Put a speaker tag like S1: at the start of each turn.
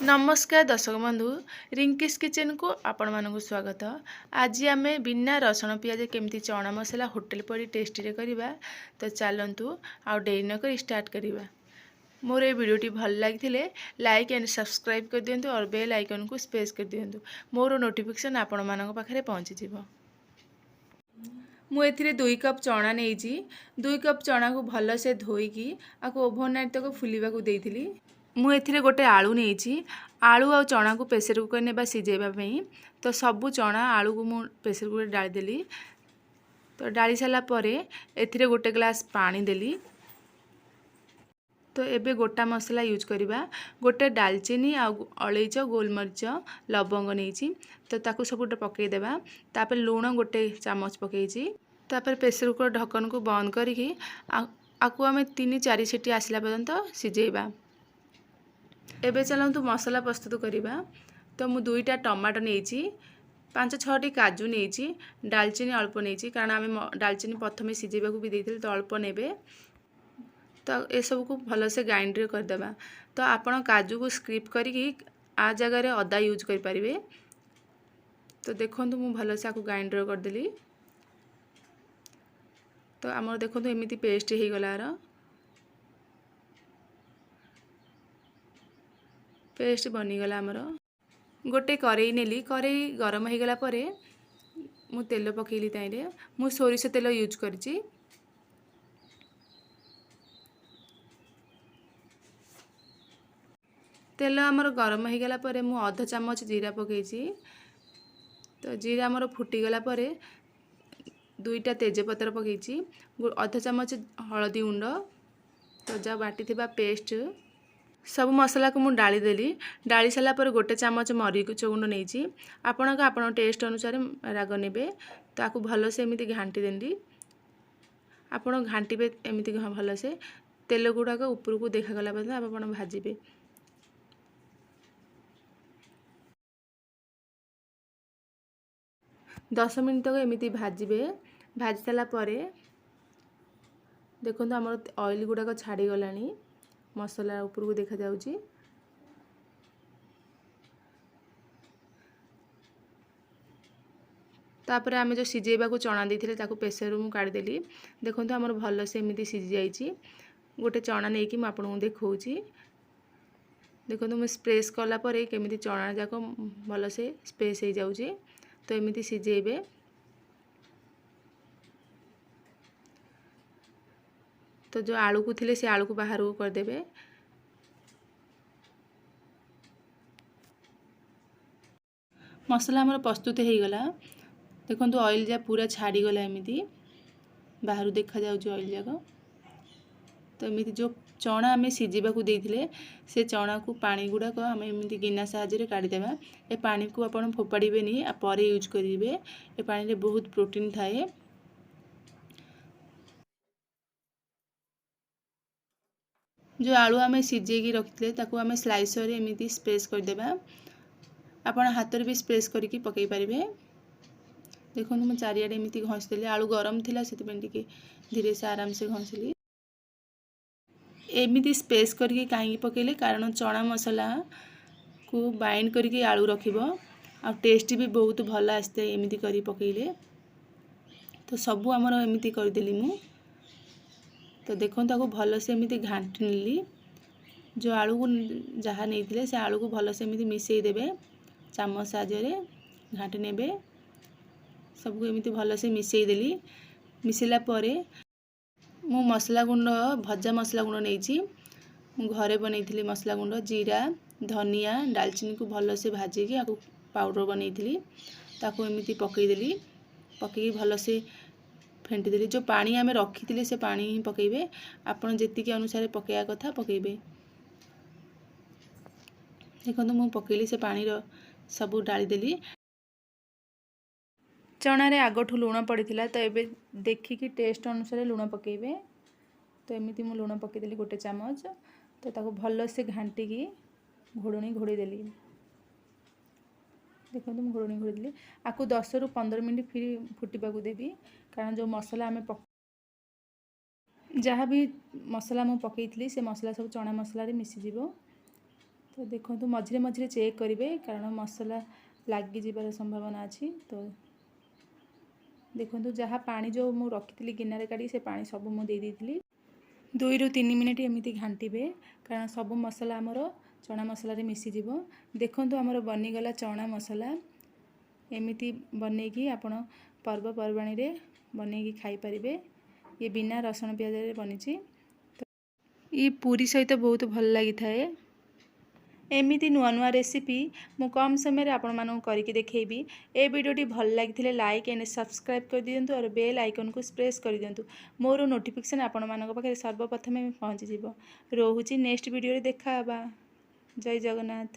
S1: ନମସ୍କାର ଦର୍ଶକ ବନ୍ଧୁ, ରିଙ୍କିସ୍ କିଚେନକୁ ଆପଣମାନଙ୍କୁ ସ୍ୱାଗତ। ଆଜି ଆମେ ବିନା ରସୁଣ ପିଆଜ କେମିତି ଚଣା ମସଲା ହୋଟେଲ ପରି ଟେଷ୍ଟିରେ କରିବା। ତ ଚାଲନ୍ତୁ, ଆଉ ଡେରି ନକରି ଷ୍ଟାର୍ଟ କରିବା। ମୋର ଏ ଭିଡ଼ିଓଟି ଭଲ ଲାଗିଥିଲେ ଲାଇକ୍ ଆଣ୍ଡ ସବସ୍କ୍ରାଇବ୍ କରିଦିଅନ୍ତୁ और ବେଲ୍ ଆଇକନ୍କୁ ପ୍ରେସ୍ କରିଦିଅନ୍ତୁ। ମୋର ନୋଟିଫିକେସନ୍ ଆପଣମାନଙ୍କ ପାଖରେ ପହଞ୍ଚିଯିବ। ମୁଁ ଏଥିରେ 2 କପ୍ ଚଣା ନେଇଛି। 2 କପ୍ ଚଣାକୁ ଭଲସେ ଧୋଇକି ଆକୁ ଓଭରନାଇଟ୍ ତକ ଫୁଲିବାକୁ ଦେଇଥିଲି। ମୁଁ ଏଥିରେ ଗୋଟେ ଆଳୁ ନେଇଛି। ଆଳୁ ଆଉ ଚଣାକୁ ପ୍ରେସର କୁକର୍ ନେବା ସିଝେଇବା ପାଇଁ। ତ ସବୁ ଚଣା ଆଳୁକୁ ମୁଁ ପ୍ରେସର କୁକର୍ ଡାଳିଦେଲି। ତ ଡାଳି ସାରିଲା ପରେ ଏଥିରେ ଗୋଟେ ଗ୍ଲାସ୍ ପାଣି ଦେଲି। ତ ଏବେ ଗୋଟା ମସଲା ୟୁଜ୍ କରିବା। ଗୋଟେ ଡାଲଚିନି ଆଉ ଅଳେଇଚ, ଗୋଲମରିଚ, ଲବଙ୍ଗ ନେଇଛି। ତ ତାକୁ ସବୁ ଗୋଟେ ପକାଇଦେବା। ତାପରେ ଲୁଣ ଗୋଟେ ଚାମଚ ପକାଇଛି। ତାପରେ ପ୍ରେସର କୁକର୍ ଢକନକୁ ବନ୍ଦ କରିକି ଆକୁ ଆମେ 3-4 ସିଟି ଆସିଲା ପର୍ଯ୍ୟନ୍ତ ସିଝେଇବା। ଏବେ ଚାଲନ୍ତୁ ମସଲା ପ୍ରସ୍ତୁତ କରିବା। ତ ମୁଁ ଦୁଇଟା ଟମାଟୋ ନେଇଛି, 5-6ଟି କାଜୁ ନେଇଛି, ଡାଲଚିନି ଅଳ୍ପ ନେଇଛି, କାରଣ ଆମେ ଡାଲଚିନି ପ୍ରଥମେ ସିଝେଇବାକୁ ବି ଦେଇଥିଲେ, ତ ଅଳ୍ପ ନେବେ। ତ ଏସବୁକୁ ଭଲସେ ଗ୍ରାଇଣ୍ଡର କରିଦେବା। ତ ଆପଣ କାଜୁକୁ ସ୍କିପ୍ କରିକି ଆ ଜାଗାରେ ଅଦା ୟୁଜ୍ କରିପାରିବେ। ତ ଦେଖନ୍ତୁ, ମୁଁ ଭଲସେ ଆକୁ ଗ୍ରାଇଣ୍ଡର କରିଦେଲି। ତ ଆମର ଦେଖନ୍ତୁ, ଏମିତି ପେଷ୍ଟ ହେଇଗଲା। ଆର ପେଷ୍ଟ ବନିଗଲା ଆମର। ଗୋଟେ କରେଇ ନେଲି। କରେଇ ଗରମ ହେଇଗଲା ପରେ ମୁଁ ତେଲ ପକାଇଲି। ତାଇଁରେ ମୁଁ ସୋରିଷ ତେଲ ୟୁଜ୍ କରିଛି। ତେଲ ଆମର ଗରମ ହେଇଗଲା ପରେ ମୁଁ ଅଧ ଚାମଚ ଜିରା ପକାଇଛି। ତ ଜିରା ଆମର ଫୁଟିଗଲା ପରେ ଦୁଇଟା ତେଜପତ୍ର ପକାଇଛି, ଅଧ ଚାମଚ ହଳଦୀ ଗୁଣ୍ଡ। ତ ଯାହା ବାଟିଥିବା ପେଷ୍ଟ ସବୁ ମସଲାକୁ ମୁଁ ଡାଳିଦେଲି। ଡାଳି ସାରିଲା ପରେ ଗୋଟେ ଚାମଚ ମରିଚ ଗୁଣ୍ଡ ନେଇଛି। ଆପଣଙ୍କ ଆପଣଙ୍କ ଟେଷ୍ଟ ଅନୁସାରେ ରାଗ ନେବେ। ତାକୁ ଭଲସେ ଏମିତି ଘାଣ୍ଟି ଦେଲି। ଆପଣ ଘାଣ୍ଟିବେ ଏମିତି ଭଲସେ, ତେଲ ଗୁଡ଼ାକ ଉପରକୁ ଦେଖାଗଲା ପର୍ଯ୍ୟନ୍ତ ଆପଣ ଭାଜିବେ। 10 ମିନିଟ୍ ତକ ଏମିତି ଭାଜିବେ। ଭାଜି ସାରିଲା ପରେ ଦେଖନ୍ତୁ, ଆମର ଅଏଲ୍ ଗୁଡ଼ାକ ଛାଡ଼ିଗଲାଣି, ମସଲା ଉପରକୁ ଦେଖାଯାଉଛି। ତାପରେ ଆମେ ଯେଉଁ ସିଝେଇବାକୁ ଚଣା ଦେଇଥିଲେ, ତାକୁ ପ୍ରେସରରୁ ମୁଁ କାଢ଼ିଦେଲି। ଦେଖନ୍ତୁ, ଆମର ଭଲସେ ଏମିତି ସିଝି ଯାଇଛି। ଗୋଟେ ଚଣା ନେଇକି ମୁଁ ଆପଣଙ୍କୁ ଦେଖାଉଛି। ଦେଖନ୍ତୁ, ମୁଁ ପ୍ରେସ୍ କଲା ପରେ କେମିତି ଚଣା ଯାକ ଭଲସେ ପ୍ରେସ୍ ହେଇଯାଉଛି। ତ ଏମିତି ସିଝେଇବେ। ତ ଯେଉଁ ଆଳୁକୁ ଥିଲେ, ସେ ଆଳୁକୁ ବାହାରକୁ କରିଦେବେ। ମସଲା ଆମର ପ୍ରସ୍ତୁତ ହେଇଗଲା। ଦେଖନ୍ତୁ, ଅଏଲ୍ ଯାକ ପୁରା ଛାଡ଼ିଗଲା, ଏମିତି ବାହାରୁ ଦେଖାଯାଉଛି ଅଏଲ୍ ଯାକ। ତ ଏମିତି ଯେଉଁ ଚଣା ଆମେ ସିଝିବାକୁ ଦେଇଥିଲେ, ସେ ଚଣାକୁ ପାଣି ଗୁଡ଼ାକ ଆମେ ଏମିତି ଗିନା ସାହାଯ୍ୟରେ କାଢ଼ିଦେବା। ଏ ପାଣିକୁ ଆପଣ ଫୋପାଡ଼ିବେନି, ପରେ ୟୁଜ୍ କରିବେ। ଏ ପାଣିରେ ବହୁତ ପ୍ରୋଟିନ୍ ଥାଏ। ଯେଉଁ ଆଳୁ ଆମେ ସିଝେଇକି ରଖିଥିଲେ, ତାକୁ ଆମେ ସ୍ଲାଇସରରେ ଏମିତି ପ୍ରେସ୍ କରିଦେବା। ଆପଣ ହାତରେ ବି ପ୍ରେସ୍ କରିକି ପକାଇ ପାରିବେ। ଦେଖନ୍ତୁ, ମୁଁ ଚାରିଆଡ଼େ ଏମିତି ଘଷିଦେଲି। ଆଳୁ ଗରମ ଥିଲା, ସେଥିପାଇଁ ଟିକେ ଧୀରେ ସେ ଆରାମସେ ଘଷିଲି। ଏମିତି ପ୍ରେସ୍ କରିକି କାହିଁକି ପକାଇଲେ? କାରଣ ଚଣା ମସଲାକୁ ବାଇଣ୍ଡ କରିକି ଆଳୁ ରଖିବ ଆଉ ଟେଷ୍ଟ ବି ବହୁତ ଭଲ ଆସିଥାଏ ଏମିତି କରି ପକାଇଲେ। ତ ସବୁ ଆମର ଏମିତି କରିଦେଲି ମୁଁ। ତ ଦେଖନ୍ତୁ, ତାକୁ ଭଲସେ ଏମିତି ଘାଣ୍ଟି ନେଲି। ଯେଉଁ ଆଳୁକୁ ଯାହା ନେଇଥିଲେ, ସେ ଆଳୁକୁ ଭଲସେ ଏମିତି ମିଶାଇ ଦେବେ, ଚାମଚ ସାହାଯ୍ୟରେ ଘାଣ୍ଟି ନେବେ। ସବୁକୁ ଏମିତି ଭଲସେ ମିଶାଇ ଦେଲି। ମିଶାଇଲା ପରେ ମୁଁ ମସଲା ଗୁଣ୍ଡ, ଭଜା ମସଲା ଗୁଣ୍ଡ ନେଇଛି। ମୁଁ ଘରେ ବନେଇଥିଲି ମସଲା ଗୁଣ୍ଡ। ଜିରା, ଧନିଆ, ଡାଲଚିନିକୁ ଭଲସେ ଭାଜିକି ଆକୁ ପାଉଡ଼ର ବନେଇଥିଲି। ତାକୁ ଏମିତି ପକାଇଦେଲି। ପକାଇକି ଭଲସେ ଫେଣ୍ଟିଦେଲି। ଯେଉଁ ପାଣି ଆମେ ରଖିଥିଲେ, ସେ ପାଣି ହିଁ ପକାଇବେ। ଆପଣ ଯେତିକି ଅନୁସାରେ ପକାଇବା କଥା ପକାଇବେ। ଦେଖନ୍ତୁ, ମୁଁ ପକାଇଲି, ସେ ପାଣିର ସବୁ ଡାଳିଦେଲି। ଚଣାରେ ଆଗଠୁ ଲୁଣ ପଡ଼ିଥିଲା, ତ ଏବେ ଦେଖିକି ଟେଷ୍ଟ ଅନୁସାରେ ଲୁଣ ପକାଇବେ। ତ ଏମିତି ମୁଁ ଲୁଣ ପକାଇଦେଲି ଗୋଟେ ଚାମଚ। ତ ତାକୁ ଭଲସେ ଘାଣ୍ଟିକି ଘୋଡ଼ଣୀ ଘୋଡ଼େଇ ଦେଲି। ଦେଖନ୍ତୁ, ମୁଁ ଘୋଡ଼ଣୀ ଘୋଡ଼େଇ ଦେଲି। ଆକୁ 10ରୁ 15 ମିନିଟ୍ ଫିରି ଫୁଟିବାକୁ ଦେବି, କାରଣ ଯେଉଁ ମସଲା ଆମେ ଯାହା ବି ମସଲା ମୁଁ ପକାଇଥିଲି, ସେ ମସଲା ସବୁ ଚଣା ମସଲାରେ ମିଶିଯିବ। ତ ତ ଦେଖନ୍ତୁ, ମଝିରେ ମଝିରେ ଚେକ୍ କରିବେ, କାରଣ ମସଲା ଲାଗିଯିବାର ସମ୍ଭାବନା ଅଛି। ତ ଦେଖନ୍ତୁ, ଯାହା ପାଣି ଯେଉଁ ମୁଁ ରଖିଥିଲି ଗିନାରେ କାଢ଼ିକି, ସେ ପାଣି ସବୁ ମୁଁ ଦେଇ ଦେଇଥିଲି। 2ରୁ 3 ମିନିଟ୍ ଏମିତି ଘାଣ୍ଟିବେ, କାରଣ ସବୁ ମସଲା ଆମର ଚଣା ମସଲାରେ ମିଶିଯିବ। ଦେଖନ୍ତୁ, ଆମର ବନିଗଲା ଚଣା ମସଲା। ଏମିତି ବନେଇକି ଆପଣ ପର୍ବପର୍ବାଣିରେ ବନେଇକି ଖାଇପାରିବେ। ଇଏ ବିନା ରସୁଣ ପିଆଜରେ ବନିଛି। ତ ଇଏ ପୁରୀ ସହିତ ବହୁତ ଭଲ ଲାଗିଥାଏ। ଏମିତି ନୂଆ ନୂଆ ରେସିପି ମୁଁ କମ୍ ସମୟରେ ଆପଣମାନଙ୍କୁ କରିକି ଦେଖେଇବି। ଏ ଭିଡ଼ିଓଟି ଭଲ ଲାଗିଥିଲେ ଲାଇକ୍ ଆଣ୍ଡ ସବସ୍କ୍ରାଇବ୍ କରିଦିଅନ୍ତୁ ଆଉ ବେଲ୍ ଆଇକନ୍କୁ ପ୍ରେସ୍ କରିଦିଅନ୍ତୁ। ମୋର ନୋଟିଫିକେସନ୍ ଆପଣମାନଙ୍କ ପାଖରେ ସର୍ବପ୍ରଥମେ ପହଞ୍ଚିଯିବ। ରହୁଛି, ନେକ୍ସଟ ଭିଡ଼ିଓରେ ଦେଖା ହେବା। ଜୟ ଜଗନ୍ନାଥ।